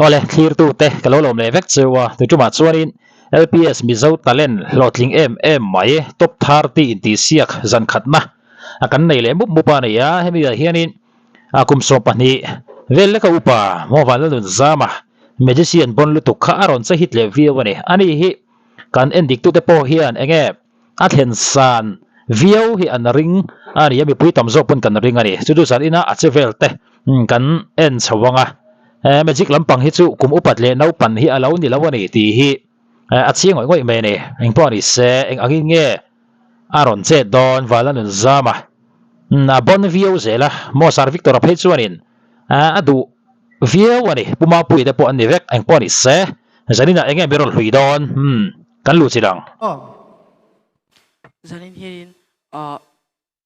Awle, thlirtute ka lo lawm leh vek cheu a, tuitumah chuanin LPS Mizo Talent hlawhtling em em mai Top 30 intihsiak zan khatna a kan nei leh mup mup a ni a, hemi ah hianin a kum 12 vel leka upa Mawvan Lalnunzama magician bawn lutuk kha a rawn che hit leh viau a ni. Ani hi kan endiktute pawh hian enge a thlen san viau hi an ring a ni a, mipui tam zawk pawn kan ring a ni. Chu chu zan ina a che vel te kan en chho ang a, magic lampang hi chu kum upat leh naupan hi a lo ni lo a ni tih hi a chiang ngawih ngawih mai a ni. Engpawh a ni se, eng angin nge a rawn chet dawn Vala nun zam a, a bawn viau zel a, maw Sir Victor-a phei chuanin a duh viau a ni. Pu Mapuii te pawh an ni vek, engpawh a ni se, zaninah eng nge min rawn hlui dawn? Kan luh chi lang. Aw. Zanin hianin ah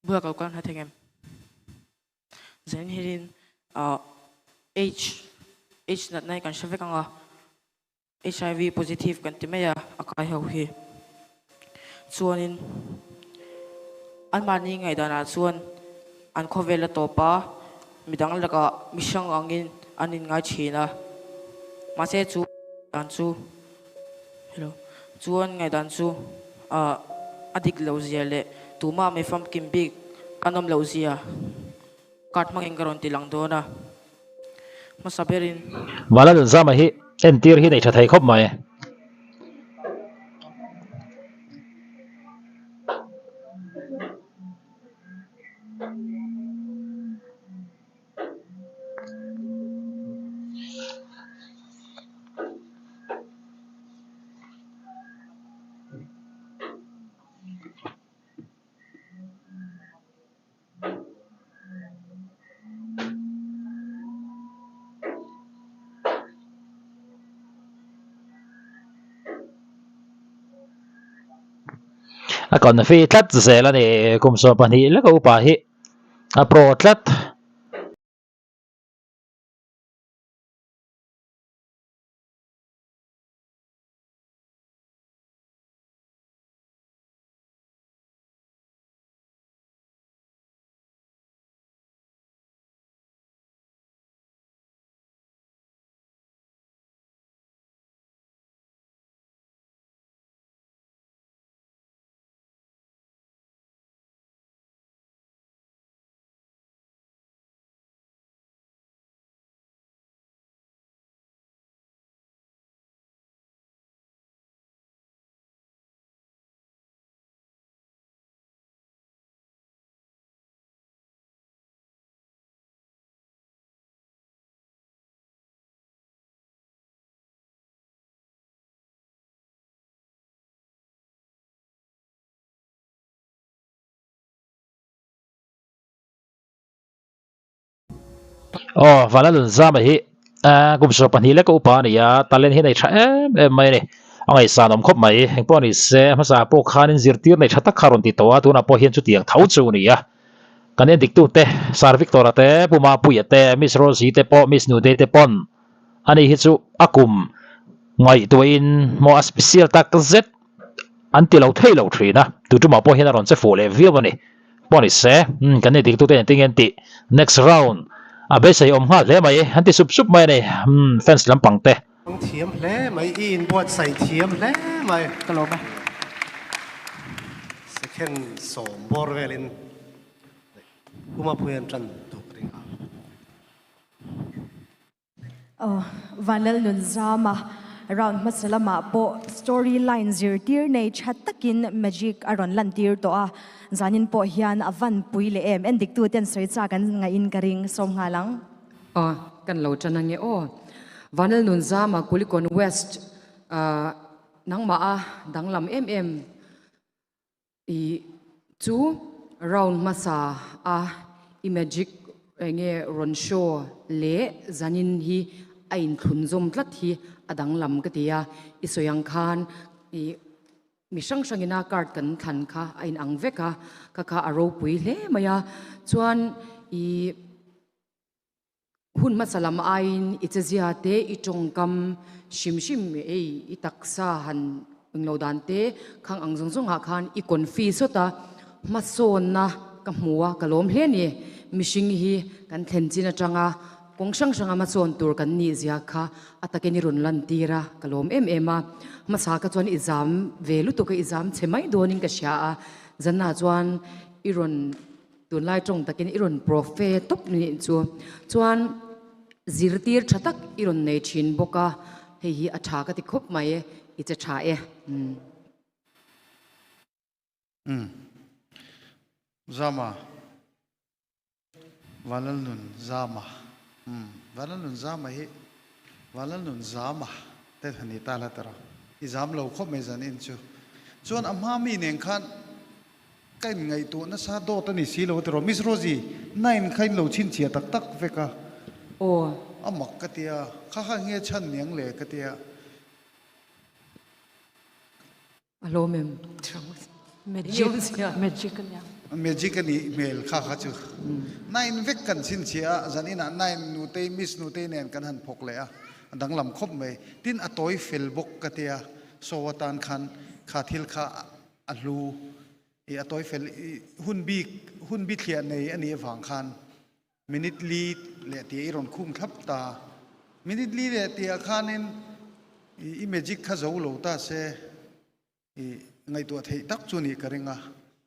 bula kal kual hna thei ngem? Zanin hianin ah H H natna hi kan hre vek ang a, HIV positive kan ti mai a, a kai ho hi. Chuanin anmahni ngaihdanah chuan an khawvel a tawp a, midang lakah mihrang angin an inngai thin a, mahse chu dan chu Hello. Chuan ngaihdan chu ah a dik loh zia leh tumah mi famkim bik an awm loh zia card hmangin ka rawn ti lang dawn a. Hmasa berin. Vanlalnzama hi entir hi nei tha thei khawp mai. A confi tlat zel a ni kum 12 leka upa hi a pro tlat. Aw Vanlalunzama hi kum 12 leka upa a ni a, talent hi a nei tha em em mai a ni. A ngaihsan awm khawp mai, engpawh a ni se, hmasa pawh khanin zirtir nei tha tak kha a rawn ti tawh a, tunah pawh hian chutiang tho chu a ni a. Kan en diktute, Sir Victor-a te, Pu Mapuia te, Miss Rosie te pawh, Miss Nudei te pawn ani hi chu a kum ngaihtuahin maw a special tak zet an ti lo thei lo thin a, tu tumah pawh hian a rawn che fuh leh viau a ni. Pawh ni se, umm kan en diktute engtin nge an tih next round a beisei awm nghal hle mai, an ti sup sup mai a ni, umm fans lampang te. Ang thiam hle mai, i inbuatsaih thiam hle mai. Ka lawm e. Second sawm bawr velin Puma pui an tan tuk ring a. Aw, Vanlalnunzama round hmasa lamah pawh story line zirtir nei tha takin magic a rawn lantir tawh a, zanin pawh hian a van pui leh em, endiktu ten sawi chak an ngaih in ka ring sawm nghal ang. Aw, kan lo tan ange aw. Vanlalnunzama Kulikon West nangmah a danglam em em i chu round hmasa a i magic enge rawn show leh zanin hi a inthlun zawm tlat hi a danglam ka ti a, i sawi ang khan i Mi hrang hrangina card kan thlan kha a inang vek a, kha kha a ropui hle mai a. Chuan i hun hmasa lam aiin i chezia te, i tawngkam hrim hrim ei i taksa han englo dan te khang ang zawng zawngah khan i confi sawt a, hmasawnna ka hmu a, ka lawm hle a ni. Mihring hi kan thlen chin atanga. Kawng hrang hranga hmasawn tur kan nih zia kha a takin i rawn lantir a, ka lawm em em a. Hmasa kha chuan i zam ve lutuk a, i zam chhe mai dawnin ka hria a. Zanah chuan i rawn tunlai tawng takin i rawn profe tawp nih chu. Chuan zirtir tha tak i rawn nei thin bawk a, hei hi a tha ka ti khawp mai, i che tha e. Umm. Zama. Vanlalnun Zama. Umm. Vanlalnun Zama hi Vanlalnun Zama te han ni ta la tara. I zam lo khawp mai zan in chu. Chuan a hma mi nen khan ka in ngaihtuah nasa dawt a ni si lo tiraw. Miss Rosie, nine kha in lo chhinchhiah tak tak vek a. Aw. A mak ka tia. Kha kha nge chhan niang le ka tia. A hlawm em? Magic, magic a nia. Magic a nih hmel kha kha chu. Nine vek kan chhinchhiah a, zan inah nine nutei, Miss nutei nen kan han phawk leh a, a danglam khawp mai. Tin, a tawi fel bawk ka tia, show atan khan kha thil kha a hlu. I a tawi fel, i hun bik, hun bithliah nei a nih avang khan Minute li leh tia i rawn khum thlap ta. Minute li leh tia khanin i magic kha zo lo ta se i ngaihtuah theih tak chu nih ka ring a,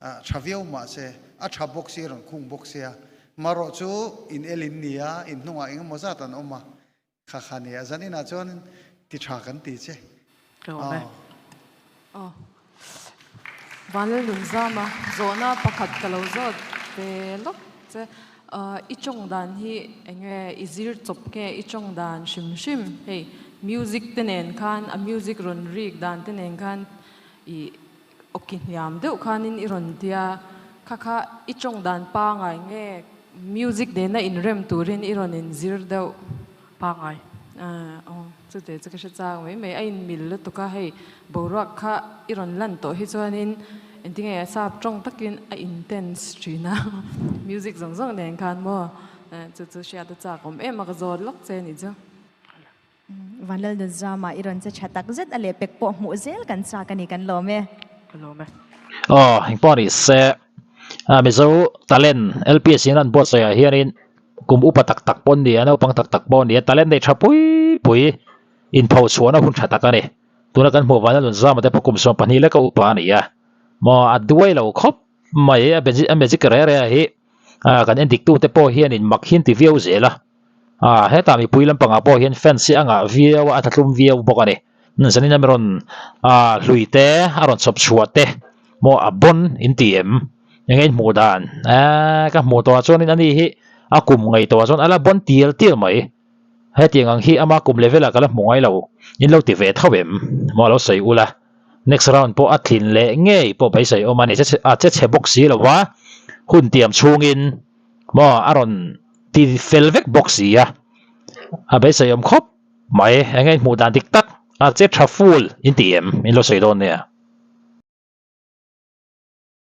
a tha viau mah se a tha bawk si a rawn khung bawk sia. Marawh chu in el in ni a, in hnungah eng emaw zat an awm a, Kha kha nia, zan inah chuan ti tha kan ti che. Ka awm e. Aw. Vanlalnunzama, zawhna pakhat ka lo zawt ve lawk che. I tawng dan hi eng nge i zir chawp nge i tawng dan hrim hrim? Hei music te nen khan a music rawn rik dan te nen khan i awki hniam deuh khanin i rawn tia. Kha kha i tawng dan pangai nge Music nena inrem turin i rawn inzir deuh pangai. Aw, chute chu ka hre chang mai mai. A inmil lutuk a, hei boruak kha i rawn lan tawh hi chuanin engtinge a sap tawng takin a intense thin a, music zawng zawng nen khan maw chu chu hriat a chak awm em a ka zawt lawk che ni chu. Vanlalnunzama i rawn che tha tak zet a lehpek pawh hmuh zel kan chak a ni kan lawm e. Ka lawm e. Aw, engpawh ni se, Mizo talent LPS in an buatsaih ah hianin kum upa tak tak pawh an ni a, naupang tak tak pawh an ni a, talent nei tha pui pui inpho chhuahna hun tha tak a ni. Tuna kan hmuh Vanlalnunzama te pawh kum 12 leka upa a ni a, maw a duai lo khawp mai a a magic reh reh a hi kan endik tute pawh hianin mak hi an ti viau zel a. Ah hetah mipui lampangah pawh hian fans hi a ngah viau a, a thlatlum viau bawk a ni. Zanin a rawn ah hlui te a rawn chhawp chhuah te maw a bawn in ti em? Eng nge in hmuh dan? Eee ka hmuh tawhah chuanin ani hi a kum ngaih tawhah chuan a la bawn tial tial mai. Hetiang ang hi ama kum level ah ka la hmu ngai lo. In lo ti ve tho em? Maw a lo sawi ula. Next round pawh a tlin leh ngei pawh beisei awm a ni. A che chhe bawk si lo va, hun tiam chhungin maw a rawn ti fel vek bawk si a, a beisei awm khawp mai. Eng nge in hmuh dan dik tak a che tha full in ti em? In lo sawi dawn nia.